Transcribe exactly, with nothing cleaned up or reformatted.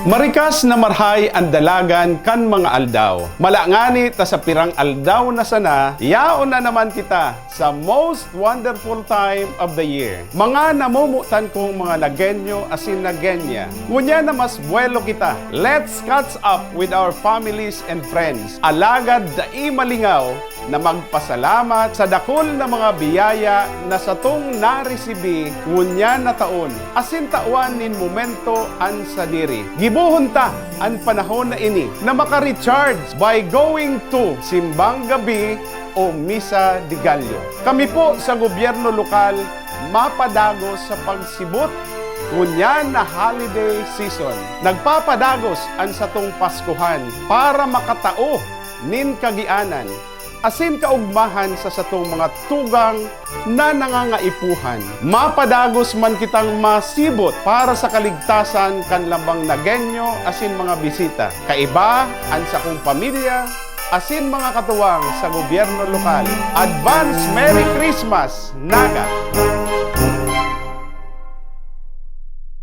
Marikas na marhay an dalagan kan mga aldaw. Mala ngani ta sa pirang aldaw na sana, yaon na naman kita sa most wonderful time of the year. Mga namomotan kong mga Nagueño asin Nagueña, ngunyan na mas buwelo kita. Let's catch up with our families and friends. Alagad dai malingaw na magpasalamat sa dakul na mga biyaya na satong naresibi ngunyan na taon, asin tawan nin momento an sadiri. Gibohon ta an panahon na ini na maka-recharge by going to simbang gabi o misa de gallo. Kami po sa gobyerno lokal mapadagos sa pagsibot ngunyan na holiday season. Nagpapadagos an satong Paskuhan para makatao nin kagianan asin kaogmahan sa satong mga tugang na nangangaipuhan. Mapadagos man kitang masibot para sa kaligtasan kan lambang Nagueño asin mga bisita. Kaiba an sakong pamilya asin mga katuwang sa gobyerno lokal. Advance Merry Christmas, Naga!